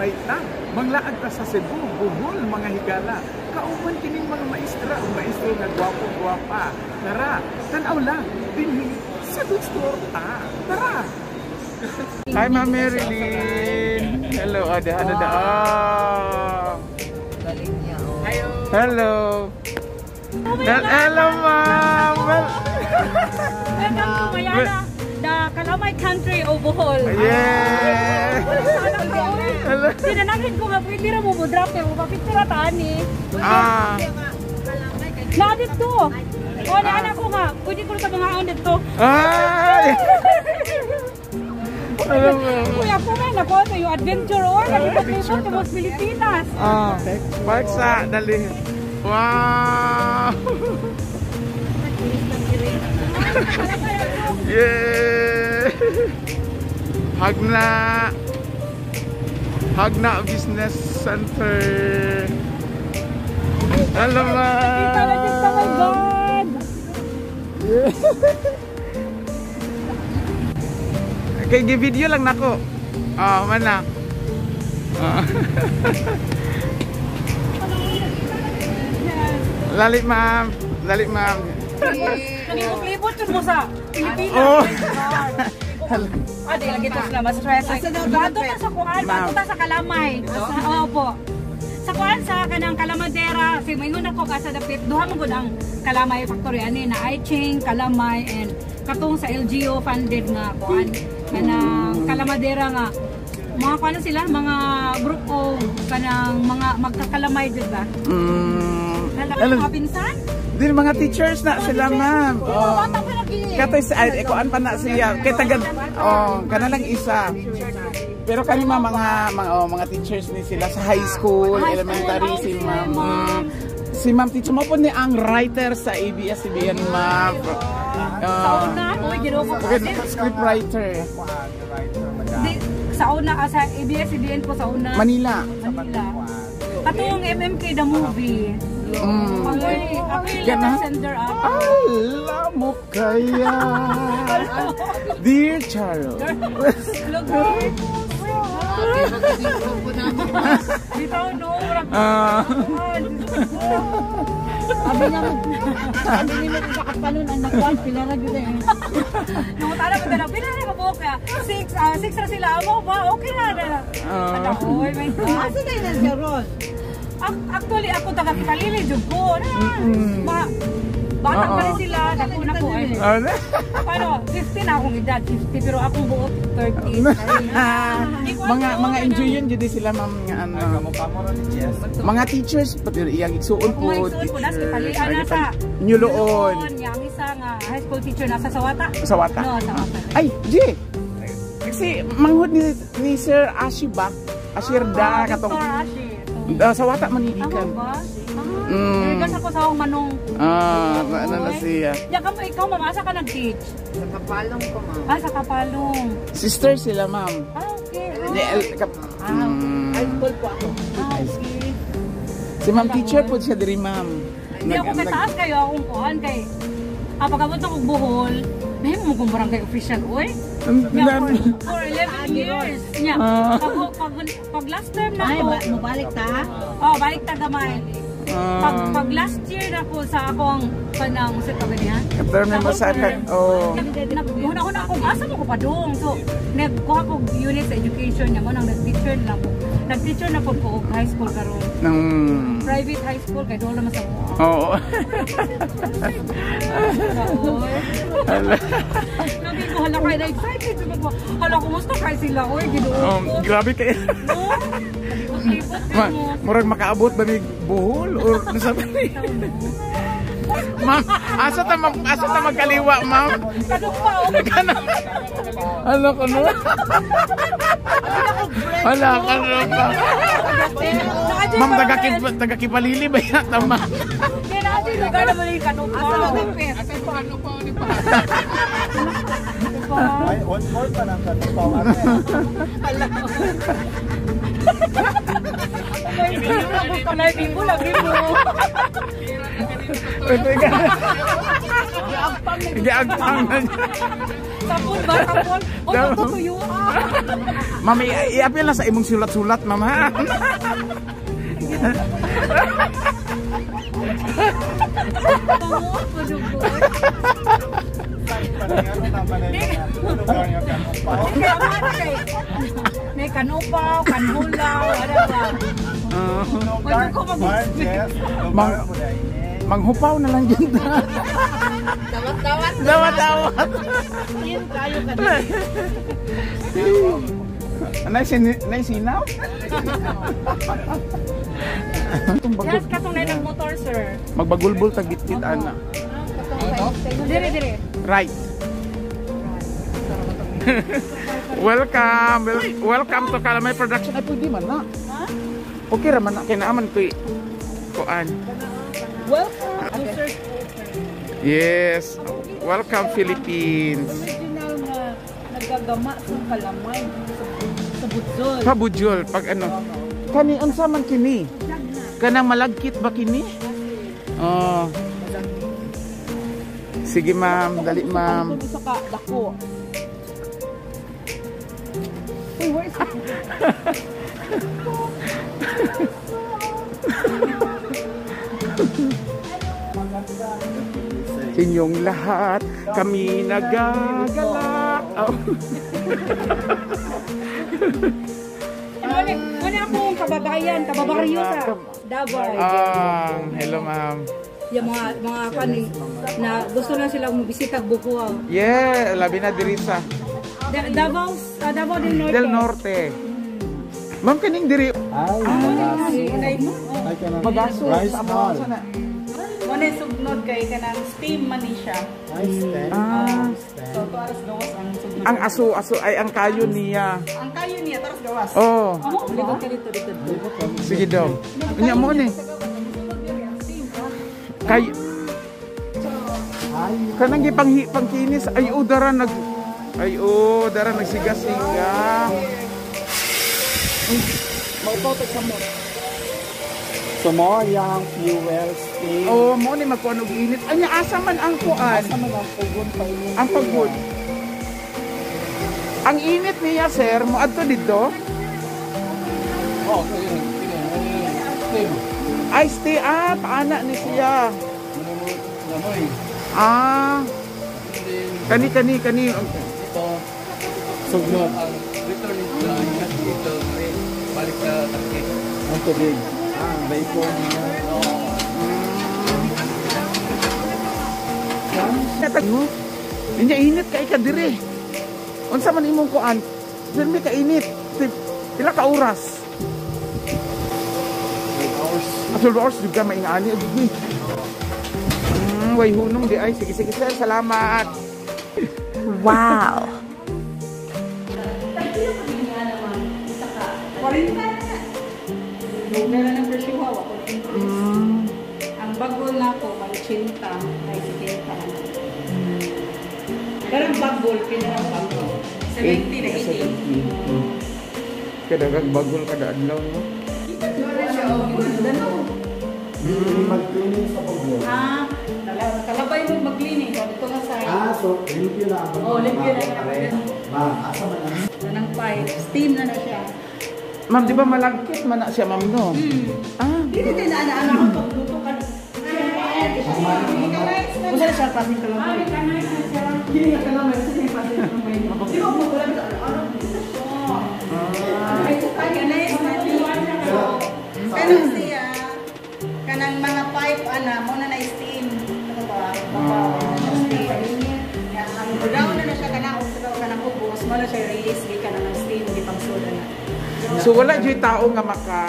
Kalamay ta. Manglaag ta sa Cebu, Bohol, mga higala. Kauban kining mga maestra o maestro nga gwapo-gwapa. Tara, tanaw lang dinhi sa Good Torta. Tara! Hi, Ma'am Marilyn! Hello, ada ada da. Ah. Galing niya, oh. Hello! Hello, ma'am! Well, Welcome to Mayana, the Kalamay country of Bohol. Yeah! Hello. Sinanangin ko nga, pwede ra mo mo-drop kay mo pa-picture ta ani. Ah! Na dito. O, na anak ko nga, pwede ko sa mga on dito. Ay! Hello, ma'am. Kuya ko man ako sa yung adventure or nagipag-libot sa mga Pilipinas. Ah, park sa dali. Wow! Yeah! Jagna! Jagna Business Center. Hello, Kita na dito, my ma'am. God. Kay gi-video lang nako. Ah, man na. Ah. Lali, ma'am. Lali, ma'am. Nalibot-libot yun mo sa Pilipinas. Oh. Ah, di lagi to sila ma-stress. Bago ta sa kuan, bago ta sa Kalamay. Sa opo. Sa kuan sa kanang Kalamadera, si maingon ako ka sa dapit, duha man gud ang Kalamay factory ani na Aiching, Kalamay and katong sa LGU funded nga kuan kanang Kalamadera nga mga kuan na sila, mga group of kanang mga magkakalamay jud ba? Hala, mga pinsan? Din mga teachers na sila, ma'am. Oh. Oh. Bata pa lagi. Katay sa ay kuan pa na siya. Kay tagad oh, kana lang isa. Pero kami ma'am, mga oh, mga teachers ni sila sa high school, High school, elementary si okay, ma'am. Ma'am. Si ma'am teacher mo po ni ang writer sa ABS-CBN, ma'am. Sa una, oy, Ginoo ko. Script writer. Di, sa una, ah, sa ABS-CBN po sa una. Manila. Manila. Katong MMK the movie. Ako'y, ako'y Gana? sender up. Alam mo kaya. Dear Charo. Lugar. Bitaw no, murag Ah. Sabi niya, sabi niya sa kapalon ang nakuan, pila ra gyud eh. Nung tara ba na pila na kabuok kaya six six ra sila amo ba okay ra na. Ah. Oh my God. Asa na yun si Ron? Actually ako taga Kitalili jud ko. Na, ma bata pa rin sila, dako na ko ay. Ano? Paano, 50 na akong edad, 50, pero akong buot 30. Hindi ko Mga alam, mga ano. enjoy yun jud sila, ma'am, nga ano. Mga teachers pati iyang igsuon po. Kung may po, nas Teachers. Kipali, Ay, nasa Nyuloon. Yang isa nga high school teacher nasa Sawata. Sawata. No, Sawata. Ay, G. Kasi manghud ni Sir Ashi ba? Ashirda katong Victor Ashi. Ah, Sawata man Tama gikan. ba? Ah, Regards ako sa akong manong. Ah, ano na siya. Yan ka mo, ikaw, ma'am, asa ka nag-teach? Sa kapalong ko, ma'am. Ah, sa Kapalong. Sister sila, ma'am. Ah, okay. Di, High school po ako. Ah, okay. Si ma'am teacher po siya diri, ma'am. Hindi ako kataas kayo akong kuhan kay pag-abot ako Bohol, nahimo mo kong barangay official, oy. Yeah, for 11 years. Nya, pag last term na Ay, ako, ba, mabalik ta? Oh, balik ta gamay. Pag last year na ko sa akong kanang sa tabi niya. Term mo sa oh. Nag-huna-huna ako, asa mo ko pa dong? So, nagkuha ko unit sa education niya mo nang nag-teacher na ko. Nag-teacher na po ko og high school karon. Nang Private high school kay doon naman sa mo. Oo. Naging ko hala kay na excited sabi ko. Hala kumusta kay sila oy Ginoo ko. Grabe kay. No? Libot mo. Murag makaabot ba mig Bohol or nasa ba ni? Ma'am, asa ta magkaliwa, ma'am? Kanok pa oh. Kana. Ano ko no? Hala ka no pa. Ma'am, taga Kipalili ba yan? Tama. Kaya na lugar na mali kanok pa. Ay, on call pa ng kanupaw ate. Kanay bimbo lagi mo. Giagpang na niya. Sapol ba? Sapol? O, tutuyo. Ma'am, i-appeal na sa imong sulat-sulat, ma'am, ha? Bango, padugo. Kaya mga kay may kanupaw, kanhulaw, ano ba? Pwede ko Manghupaw na lang dyan. Dawat-dawat. Dawat-dawat. Yun kayo ka. Nay sinaw? Yes, katong na motor, sir. Magbagulbul tagitgit ana. Dire, dire. Right. Welcome, welcome to Kalamay Production. Ay, pwede man na. Okay ra man na kay naaman ko'y kuan. Welcome to Sir. Yes. Welcome, Philippines. Original nga nagagama sa kalamay sa Budzol. Pabujol pag ano. Kani unsa man kini? Kanang malagkit ba kini? Oh. Sige ma'am, dali ma'am. Sa ka dako. Uy, where is Inyong lahat, kami nagagalak. Oh. Ano ano akong kababayan, kababaryo sa Davao. Ah, hello ma'am. Yung mga kani na gusto na sila mobisita Bukuaw. Yeah, labi na diri sa Davao, Davao del Norte. Del Norte. Ma'am, kaning diri Ay, magaso Rice sa ball. amo sana. Muna sugnod kay kanang steam man ni siya. Ah, So tuaras gawas ang sugnod. ang aso-aso ay ang kayo niya. Ang kayo niya taras gawas. Oh, Likod ka dito dito. sige daw. Unya mo ni. Kay kanang gipang pangkinis ay oh dara nag ay oh dara nagsiga-siga. Maupaw tag samot. So mo yang fuel steam. Oh, mo ni magkuan og init. Anya asa man ang kuan? Asa man ang pugon pa inyo? Ang pagod. Ang init niya, sir, mo adto didto. Oh, steam. Ay, stay ah, paana ni siya. Namoy. Ah, kani kani kani. Ito, sugnod. Ang return ito, ang dito, balik sa tangke. Ang tubig. Ah, vapor niya. Natag mo. Inya init kay ka dire. Unsa man imong kuan? Pirmi ka init. Pila ka oras? 12 hours. 12 hours jud ka maingani og gid. Way hunong di ay. Sige sige sir, salamat. Wow. 40 na. Meron ng presyo ako. Ang bagol na ako, may 80, ay 70. Pero ang bagol, pinarang bagol. 70 na 80. Kadagang bagol kada adlaw no. Hindi mag-cleaning sa pagod. Ah, kalabay mo mag-cleaning. Dito nga sa Ah, so limpyo na ang Oh, limpyo na. Ma, asa man ang ng pipe. Steam na na siya. Ma'am, di ba malagkit man na siya, ma'am, no? Ah, Dili din na ana ako pagluto ka. Unsa na siya pasing kalamay? Kini nga kalamay, unsa siya pasing kalamay? Di ba mo wala sa ano? Kanang siya, kanang mga pipe ana mo na na steam. Ano ba? Steam. Ang brown na na siya kanang og kanang ubos, mo na siya release gikan na ng steam gipangsuda na. So wala jud tao nga maka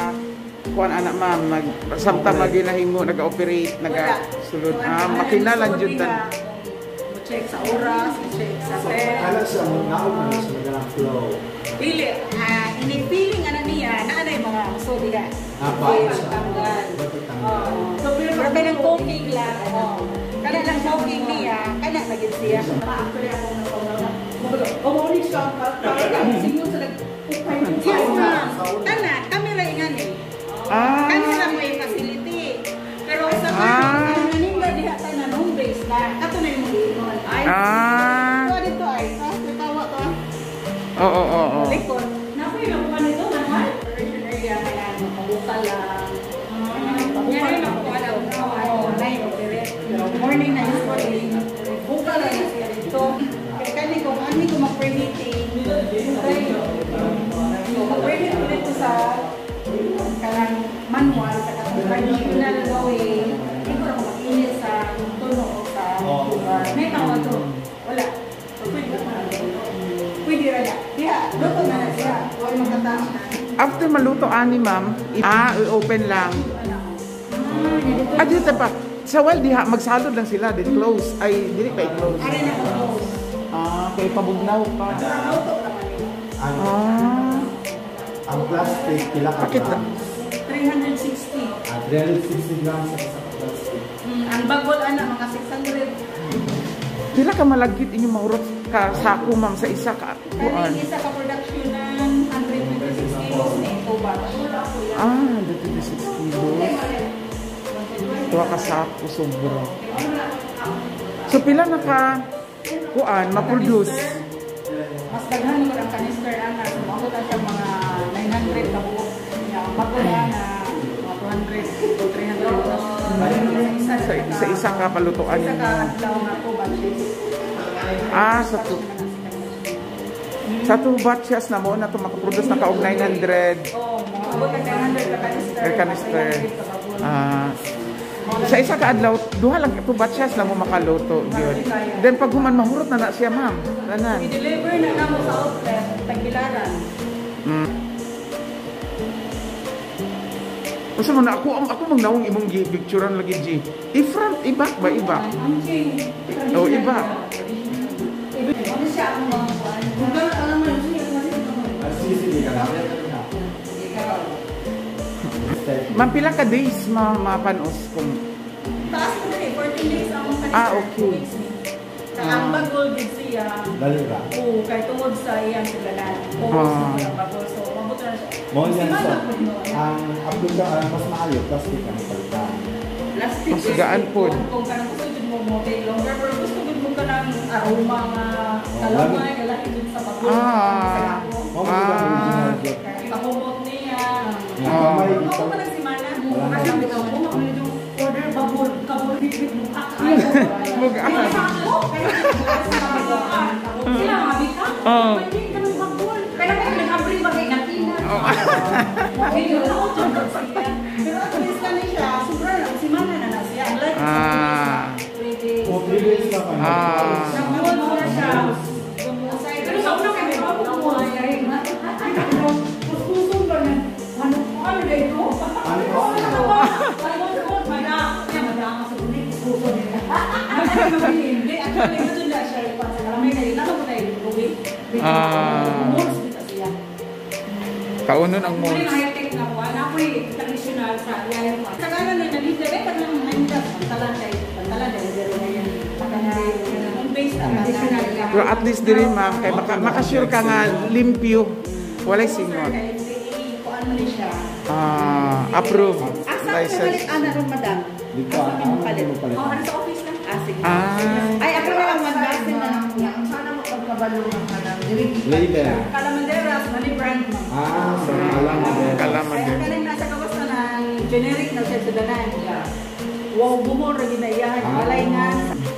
kuan ana ma'am nag samtang maginahimo naga-operate naga sulod ah makina lang jud tan. Mo check sa oras, check sa So, pen. ala siya mo naog na siya mga flow. Pili, ini feeling ana niya, na anay mga so diha. Ah, bago siya. Tanggal. Bago tanggal. Oo. So pero kanang cooking lang. Oo. Kana lang cooking niya, kana na gid siya. Actually ako na Oh, mo ni siya para singon sa nag Yes, ma'am. Kana, kami ra ingani. Ah. Kami ra may facility. Pero sa Ah. mga ninda diha tanan home base na. Kato na imong giingon. Ay. Ah. So dito ay. manual sa katong traditional nga way, di ko na mainit sa tuno o sa lugar. May tawag to. Wala. So, pwede na. Pwede ra na. Diha, luto na na siya. Huwag magkataas na. After maluto ani ma'am, i-open lang. Ah, dito pa. Sa while diha magsalod lang sila, then close. Ay, dili pa i-close. Ari na close. Ah, kay pabugnaw pa. Luto naman eh. Ang, Ah. ang plastic, pila ka Bakit? grams? 360. Ah, 360 grams sa isa ka plastic. Ang bagol ana mga 600. Pila ka malagkit inyong mahurot ka sako ma'am sa isa ka kuan. Kaning isa ka productionan 126 kilos ni ito ba? Ah, 126 kilos. Tuwa ka sako sobra. So pila na ka kuan ma-produce? Mas daghan ko ang canister ana, so maabot na siya mga 900 ka buok. Ya, ang bagol ana mga 200 to 300 plus. Sa isa ka palutuan. Isa ka adlaw nga two batches. Ah, sa two batches na mo na to makaproduce na ka og 900 Oh, maabot na 900 ka canister. per canister. 300 ka bagol. Ah, sa isa ka adlaw, duha lang two batches lang mo makaluto gyud. Then pag human mahurot na na siya ma'am. Tanan. I-deliver na namo sa outlet, Tagbilaran. Unsa man na ako ang ako mang nawong imong gi picturean lagi G. I-front i-back ba i-back? Oh, iba. Ano siya ang mga kuan? Ah, sige, sige, kalapit na na. Ma'am, pila ka days ma mapanos kung Taas mo na eh, 14 days ang canister. Ah, okay. 2 weeks ni. Kaya ang bagol gid siya. Dali ba? Oo, kay tungod sa iyang suglanan. Oo, Ah. sa bagol. So, mabot na siya. Mo yan Simana sa po no. ang aplika ang mas maayo plastic ang palitan. Plastic. Mas gaan pod. Kung kanang gusto jud mo mo take longer, pero gusto jud mo kanang aroma nga kalamay, kalahi jud sa bagol. Ah. Sa ako. Mo mo ang original gyud. Kay Pahumot niya. Nga kamay Mao pa nang simana. Wala Kasi na. bitaw mo mo yung order bagol, kabol bitbit mo ka. Bugaan. Sila mga bika. Oo. Pwede ka ng bagol. Kaya kung nag-abri ba kay natina. Pero at least kani siya, sobra lang simana na na siya. Unlike sa 3 days. O 3 days na pa. Ah. Nag-hold na siya. Pero sa una kay may mabubuhay rin. Kuskusong ba na? Ano ano na ito? Ano? Hindi, actually, ito na siya. Sa kalamay kayo, nakapunta tayo tubig. Ah. Molds dito siya. Kaunon ang Ano yung molds. high-tech na kuha? Na ako'y traditional sa layo ko. Kagana na nalita, eh, kanang nandiyan, pantalan kay, pantalan dahil zero na yan. Ang base na Traditional lang. Pero at least diri ma'am kay maka, makasure ka nga limpyo. Walay singot. Kay FDA, kuan mo ni siya. Ah, approve. Asa mo License. palit ana ron madam? Dito Asa ang mo palit? mo palit. Oh, ano sa office lang? Ah, sige. Ay. Ay, ako na lang one dozen na lang. Sana mo pagkabalo ng kanang dili Label. Kalamanderas, money brand mo. Ah, so alam mo din. Kalaman Kaya din. kanang nasa kawas na ng generic na siya sa danan. Wow, buhol ra ginayahan, Ah. balay nga.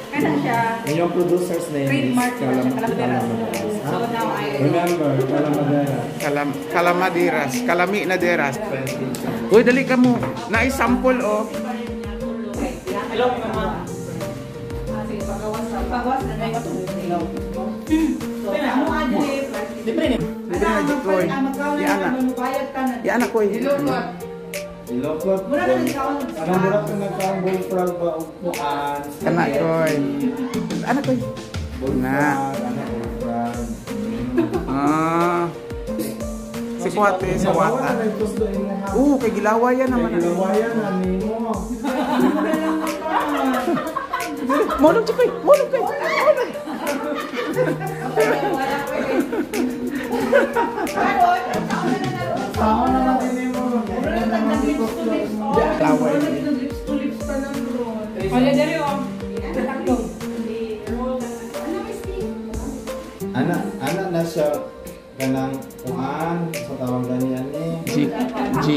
Kanang siya, And yung producer's name is Trademark na siya, Calamaderas. Calamaderas. So now I Remember, Calamaderas. Kalam kalamaderas, kalami na deras. Uy, dali ka mo. Nai-sample oh. Hello, mama. Ah, sige, pagawas na. Pagawas na kayo. So, amo adli. Libre na jud koy. Iana. Bayad ka na. Iana koy. Ilocos. Mura na nagkaon. Anong mura ka nagkaon bullfrog ba o kuan? Kana koy. Ana koy. Bullfrog, ano bullfrog. Ah. Si Kwate sa wata. Oo, kay gilawayan naman. Kay gilawayan na nimo. Molong koy, molong koy. Molong. Sao naman din mo. Laway. Lips to lips pa ng roll. Wala dali oh. Tatlong. Ana, ana na siya kanang kuan sa tawag ganiyan ni. G G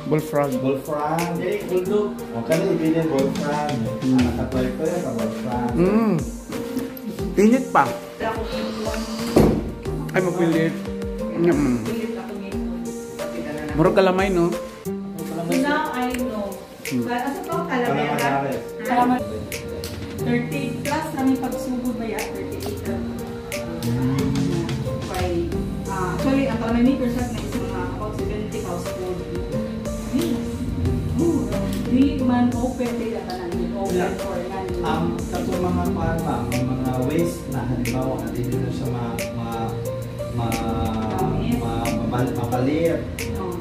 bullfrog. Bullfrog. O kani ibilin bullfrog. Ana ka toy toy ka bullfrog. Init pa. Ay, mapilit. Murag kalamay, no? Now, Asa to? Calavera. Calamares. 30 plus kami pagsugod ba ya? 38 na. Kay, actually, ang kalamay maker shop na is mga about 70 household. Di man open, di na tanan. Open for nan. Ang katong mga kuan ma'am, mga waste na halimbawa na dili na siya mapalit.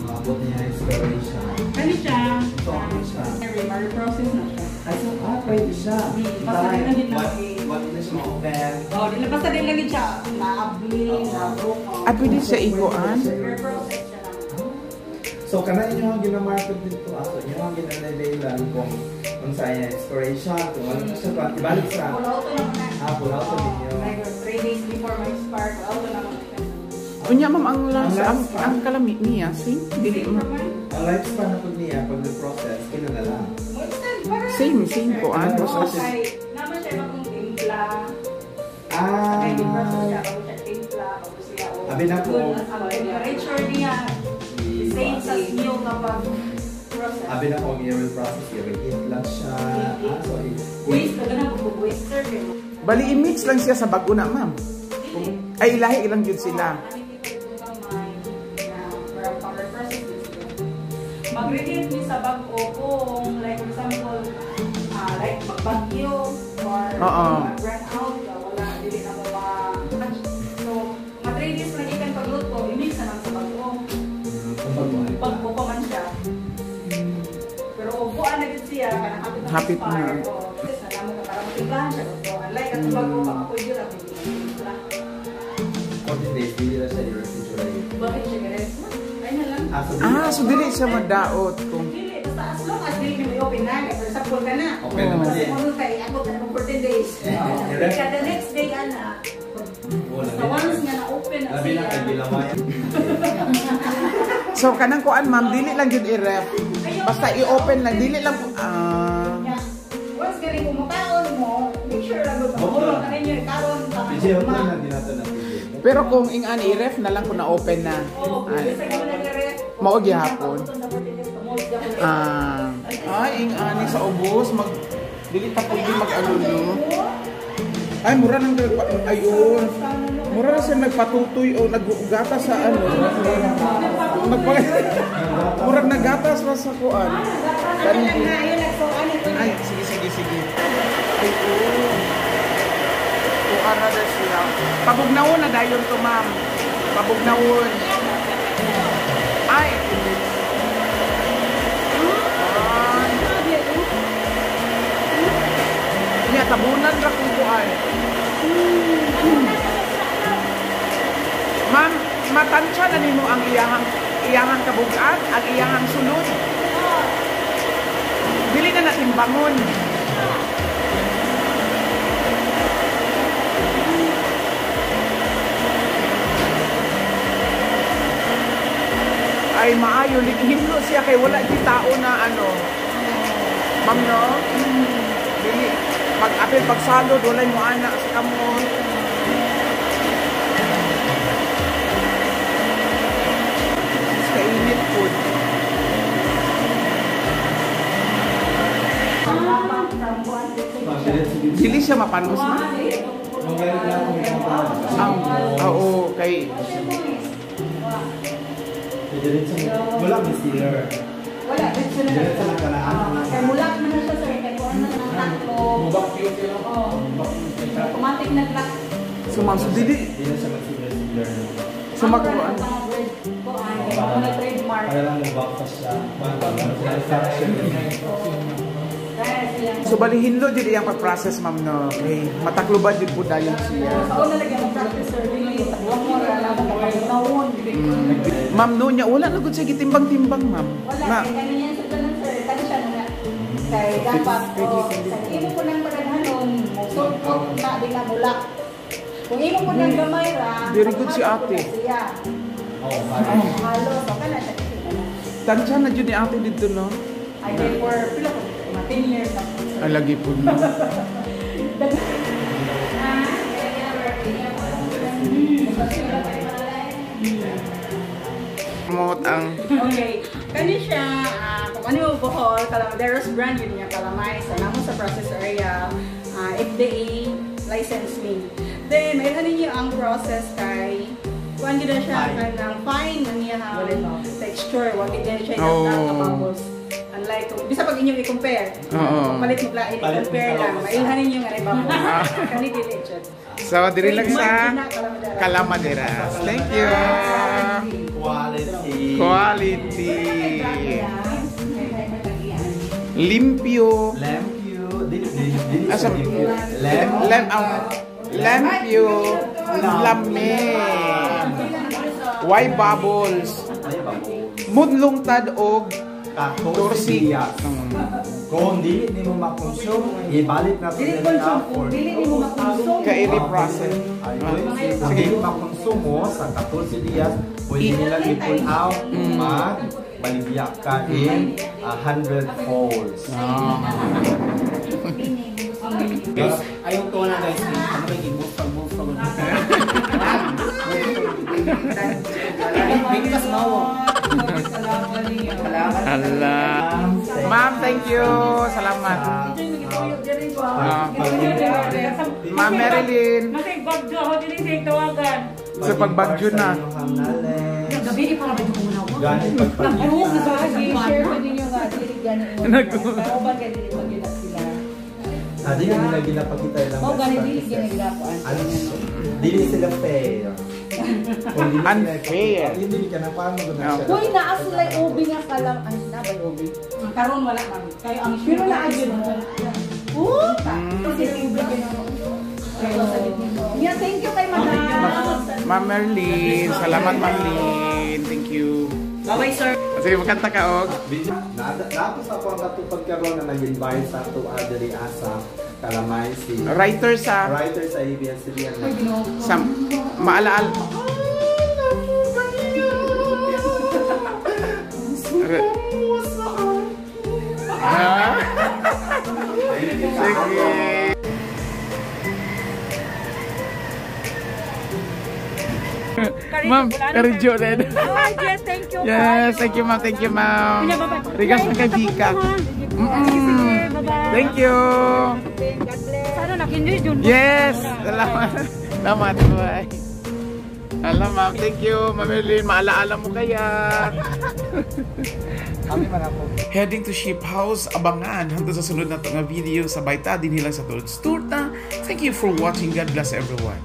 Maabot niya expiration. Kani siya. So, ano siya? Process na siya. Ay, so, pwede siya. Basta din lang What na siya ma-open? Oh, basta din lang siya. Naabli, na-broke. Ah, pwede siya iguan? Reprocess siya lang. So, kana inyo ang ginamarket dito. So, inyo ang ginalabelan kung sa iya expiration, kung ano siya, ibalik sa... Pull-out na naman. Ah, pull-out na ninyo. Like, 3 days before ma-expire, pull-out na naman siya. Unya, ma'am, ang last, ang kalami niya, see? Dili mo. Ang lifespan na po niya, pag na-process, kailan na lang? Same, same po. Ah, process. Naman siya magkong timpla. Ah. Kaya process siya, bago siya timpla, bago siya. Abi na po. Ang temperature niya, same sa new kapag process. Abi na po, ang i-reprocess, i-reheat lang siya. Ah, so, waste, na ganun po, waste sir. Bali, i-mix lang siya sa bago na, ma'am. Ay, ilahi ilang yun sila. Mag-reheat ni sa bago kung, like for example, like magbagyo or mag-run out, wala, dili na mo ma-touch. So, mga 3 days na ikan pagluto, i-mix na lang sa bago. Bago pa man siya. Pero ubuan na gid siya, kanang hapit na expire. Na para matimplahan siya. Unlike at bago pa, pwede ra pwede na. 14 days, dili na siya i-refrigerate. Bakit siya ganun? Ay na lang. So dili siya madaot kung... Dili, basta as long as dili na may open na, like for example ka na. Open naman din. Kasi kay ako ka na 14 days. Kaya the next day, ana, basta once nga na-open na siya. Labi na kay. So, kanang kuan, ma'am, dili lang yun i-ref. Basta i-open lang, dili lang... Once galing kumakaon mo, make sure lang mo. Pamulong na ninyo, karon pa. PJ, open lang din nato na PJ. Pero kung ingan i-ref na lang kung na-open na. Oo, bisa ka nag-ref. Mao gihapon. Ay, ingani sa ubos, mag dili ta pwede mag-alulo. Ay, mura nang ayun. Mura na siya nagpatutoy o nagugata sa ano. Murag nagatas ra sa kuan. Ay, sige sige sige. Ay, oo. Kuan na siya. Pabugnawon na dayon to, ma'am. Pabugnawon. Ay. Ay. Nya tabunan ra kung kuan. Ma'am, matansya na nimo ang iyahang kabugat, ang iyahang sulod. Dili na natimbangon. Ay maayo, hinlo siya kay wala di tao na ano. Ma'am no? Dili pag-apil pagsalod walay mo anak sa kamot. Kainit po. Dili siya mapanos na? Oo, kay... Wala may sealer. Wala, diretso na lang. Kay mulak man na siya, sir. Kay kuan na ng taklo. Automatic na lock. So, ma'am, so dili... Dili siya mag-sealer-sealer. So, magkuan. Para lang mabaktas siya. So, balihin lo dili ang pag-process, ma'am, no? Okay. Matakluban din po dayon siya. Sa una lagi ang practice, sir. Dili, huwag mo ra lang mapagtawon. Ma'am, no niya, wala na gud siya gitimbang-timbang, ma'am. Wala, kay kanina sa tanan, sir. Kani siya na. Kay dapat, sa imo po nang pagaghanon, mosulpot na, di na mulak. Kung imo po nang gamay ra, very good si ate. Oh, halo, so kana siya. Tansya na dyan ni ate dito, no? I did for, pila ko, mga 10 years na po. Ay, lagi po no. Promote ang... Okay. Kani siya, kung Kung ano Bohol, Calamaderos brand yun niya kalamay sa namo sa process area, FDA license me. Then may ninyo ang process kay kuan gyud na siya kanang fine ang iyang texture, wa gid na siya oh, bubbles. Unlike kung bisa pag inyong i-compare. Oo. Palit mo lain, Palit mo i-compare sa lang. usa. Mailhan ninyo nga rin bubbles. Kani dili jud. So, diri lang sa Calamaderas. Calamaderas. Thank you. Quality. Quality. Limpyo. Limpyo. Dili dili dili. Asa? Limpyo. Lem. Lem ang limpyo. Lame. Why bubbles? Ay, babo. Mudlungtad og Kako Torsik. siya. Kung dili nimo makonsume, ibalik na to Dili nila consume, for dili nimo makonsume. Kaili process. Ay, Ah, sige. sige. Dili makonsumo sa 14 dias, pwede nila i-pull out, mag baligya ka in 100 folds. Guys, ayaw to na guys. Ano ba yung move from move from. Bigkas mawo. Ala. Ma'am, thank you. Salamat. Ah. Ma'am Marilyn. Masay bagyo ako dili sa tawagan. Sa pagbagyo na. Gabi para ba ko na ako? Ganit pagpalit. Nagbuhok na sa Share ko ninyo nga dili gani mo. Nag- Pero ba kay dili magila sila. Ah, dili nila ginapakita ilang Mao best gani dili practices. gani ginakuan. Ano, dili sila fair. Kung dili sila Unfair. ipakita, Dili ka na paano na No. siya. Hoy, naa sila ubi nga kalam ay na ba ubi? Ang karon wala ma'am. Kayo ang Pero naa gyud mo. Puta. Kasi ubi gani. Yeah, thank you kay madam. Ma'am Marilyn. Salamat, Ma'am Lynn. Thank you. Bye-bye, sir. Sige, magkanta ka og. Nato sa ako ang katupag karon na nag-invite sa ato diri asa Kalamay si Writer sa writer sa ABS-CBN. sa maalaal. Ha? Sige. Ma'am, karidyo rin. Oh, yes, thank you. Yes, thank you, ma'am. Thank you, ma'am. Regards na kay Vika. Bye-bye. Thank you. Sana nakinyo yun. Yes, salamat. Salamat, bye. Alam, ma'am. Thank you, Ma'am Erlyn. Maalaala mo kaya. Kami man ako. Heading to Ship House, abangan hanggang sa sunod na to nga video sa Baita din hilang sa Tulad Turta. Thank you for watching. God bless everyone.